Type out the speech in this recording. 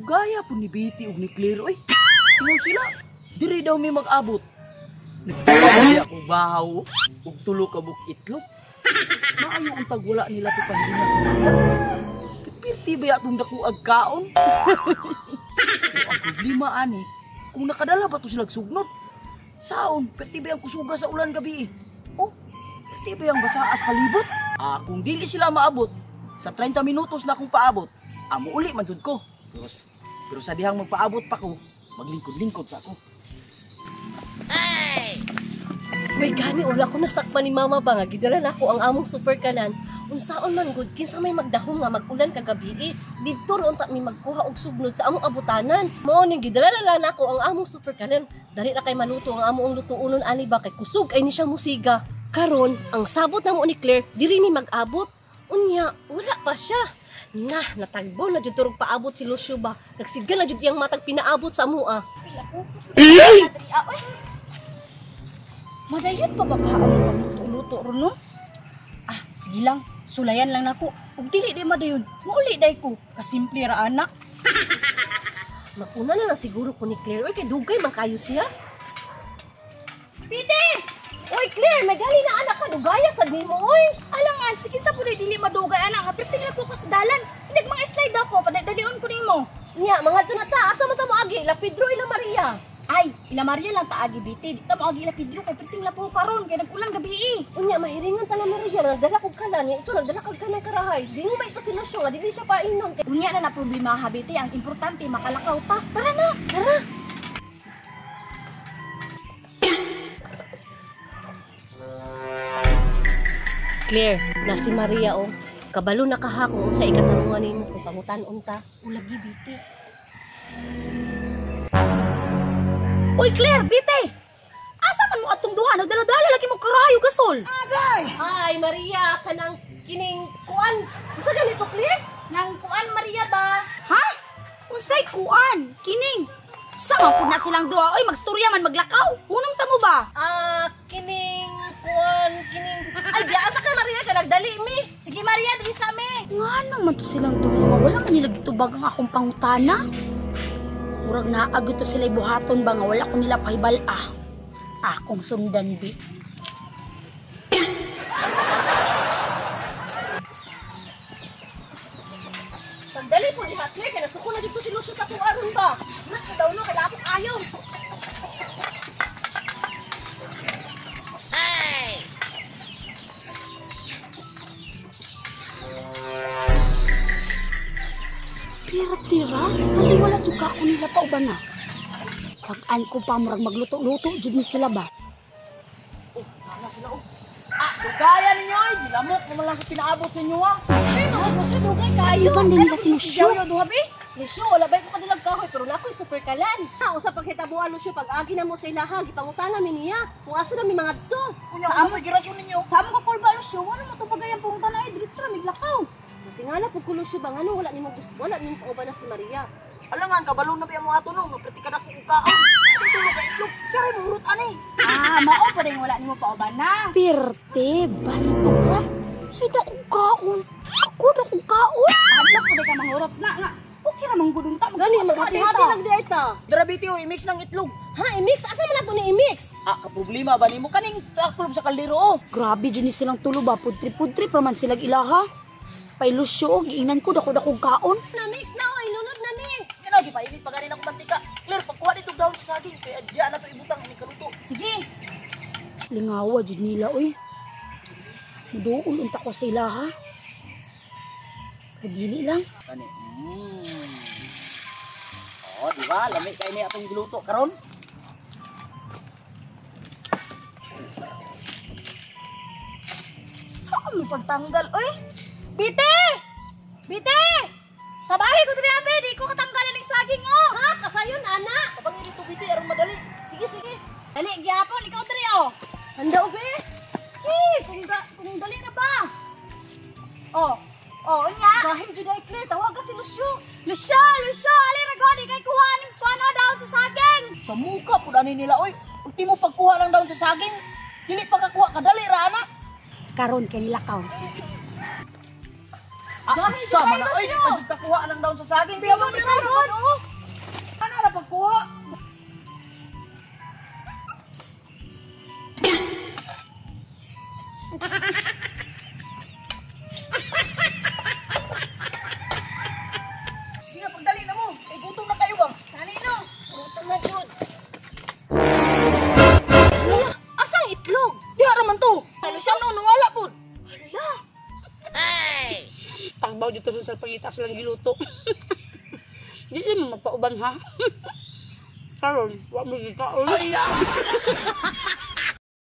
Dugaya po ni Betty ug ni Claire oy. Ingon sila, diri daw mi mag-abot. Nagtuwa akong bahaw ug tulo ka buok itlog. Maayo untag wala nila to pahilinga sa Maria. Pirti ba atong dako ag kaon? Pero ang problema ani, kung nakadala ba to sila sugnod? Saon, pirti ba ang kusuga sa ulan gabi eh? Oh, pirti ba ang basaas palibot? Ah, kung dili sila maabot, sa 30 minutos na akong paabot, amo uli man jud ko. Pero sa dihang magpaabot pa ko, maglingkod-lingkod sa ako. Ay! May gani ula ko nasakpan ni mama ba nga gidala nako ang among super kalan. Unsaon man gud kinsa may magdahom nga mag-ulan kagabi eh. Didto ra unta mi magkuha og sugnod sa among abutanan. Mao ning gidala na nako ang among super kalan. Dali ra kay maluto ang among lutuonon ani ba kay kusog ay ni siya musiga. Karon ang sabot namo ni Claire diri mi mag-abot. Unya wala pa siya. Nah, natagbo na jud turog paabot si Lucio ba. Nagsiga na jud iyang matag pinaabot sa amoa. Madayon pa ba kaon luto ron no? Ah, sige lang, sulayan lang nako. Ug dili di madayon, muuli day ko. Kasimple ra anak. Mauna na lang siguro ko ni Claire. Oy, kay dugay man kayo siya. Pide! Oy, Claire, may gali na anak ka dugaya sad nimo oy. Alangan, sige sa pud dili madugay anak, nga perting lang ko kasdalan. Nag mga slide ako, padalion ko nimo. Nya, mga na ta, asa man ta mo agi? La Pedro ila Maria. Ay, ila Maria lang taagi biti. Di ta mo agi ila Pedro kay perting lapo karon kay nag-ulan gabi eh. Unya mahiringan ta na Maria, nagdala kog kalan, ito nagdala kag kanang karahay. Di mo ba ito si Lucio nga dili siya painon. Unya na na problema ha biti, ang importante makalakaw ta. Tara na, tara. Claire, na si Maria oh. Kabalo na kaha kung unsa ikatanungan nimo kung pangutan-on ta. Ulagi biti. Uy, Claire, bite! Asa man mo atong duha? Nagdala-dala lagi mo karayo gasol. Agay! Ay, Maria, kanang kining kuan. Unsa ganito, Claire? Nang kuan, Maria ba? Ha? Unsay kuan? Kining. Sa man pud na silang duha? Oy, magstorya man maglakaw. Unom sa mo ba? Ah, kining kuan, kining. Ay, diya asa ka Maria ka nagdali mi. Sige Maria, dali sa mi. Ngano man to silang duha? Wala man nila gitubag ang akong pangutana. Murag naag ito sila buhaton ba nga wala ko nila pahibal-ah. Akong sundan bi. Pagdali po diha Claire kay nasuko na dito si Lucio sa atong aron ba. Wala sa daw no kay akong ayaw. Ay! Pero tira, kali wala jud ka ako nila pauban na. Pag-an ko pa murag magluto-luto jud ni sila ba. Oh, ana sila oh. Ah, dugaya ninyo ay, gilamok naman lang ko pinaabot sa inyo ah. Ay, mga Lucio, dugay kayo. Iban din nila si Lucio. Lucio, wala ba ko kadilag kahoy pero na ako'y super kalan. Ha, usa paghitabuan Lucio pag agi na mo sa ilaha, gipangutana mi niya kung asa na mi mga dto. Unya sa amo girason ninyo. Sa amo ka kulba Lucio, wala mo tubagay ang pangutan ay diretso ra miglakaw. Tingala po ko Lucio ba ngano wala nimo gusto, wala nimo pauban na si Maria. Alangan kabalo na ba mo ato no, mapriti ka na ko kaon. Tulo ka itlog, siya ray muhurot ani. Ah, mao pa rin wala nimo pauban na. Pirte, bantog ra. Say na kong kaon. Ako na kong kaon. Adlaw po ka manghurot na nga. Okay ra man gud unta. Gani maghati-hati lang di ta. Dara biti oh, i-mix ng itlog. Ha, i-mix asa man nato ni i-mix? Ah, ka problema ba nimo kaning taklob sa kaldero oh. Grabe jud ni silang tulo ba, pudri-pudri pa man silang ilaha. Pay Lucio, giingnan ko dako-dako kaon. Na mix na oy, lunod na ni. Kano gi painit pa gani na ko mantika. Claire, pagkuha dito daw sa saging kay adya na to ibutang ini kaluto. Sige. Lingawa jud nila oy. Muduol unta ko sa ilaha. Kadili lang. Kani. Oh, di ba? Lami kay ni atong giluto karon. Saan mo pagtanggal oy? Bite! Bite! Tabahi ko diri abe, di ko katanggalan ng saging oh. Ha, kasayon ana. Tabang dito biti aron madali. Sige, sige. Dali gyapon ikaw diri oh. Handa obe. Sige, kung dali na ba. Oh. Oh, unya. Bahin jud ay Claire, tawaga si Lucio. Lucio, Lucio, ali ra gani kay kuha ning kuno daw sa saging. Sa muka pud ani nila oy. Ultimo pagkuha lang daw sa saging. Dili pa kakuha kadali ra ana. Karon kay nilakaw. Ah, sama na. Oy, di pa jud kakuha ng daon sa saging. Biya mo Meron, oh. Ano na pagkuha? Sige na, pagdali na mo. Kay gutom na kayo ba? Dali no. Gutom na jud. Hala, asang itlog? Diha ra man to. Ano siya? Ano nawala pod? Hala. Tagbaw dito sa pangitas lang giluto. Di mo mapauban ha. Karon, wa mo gikaon.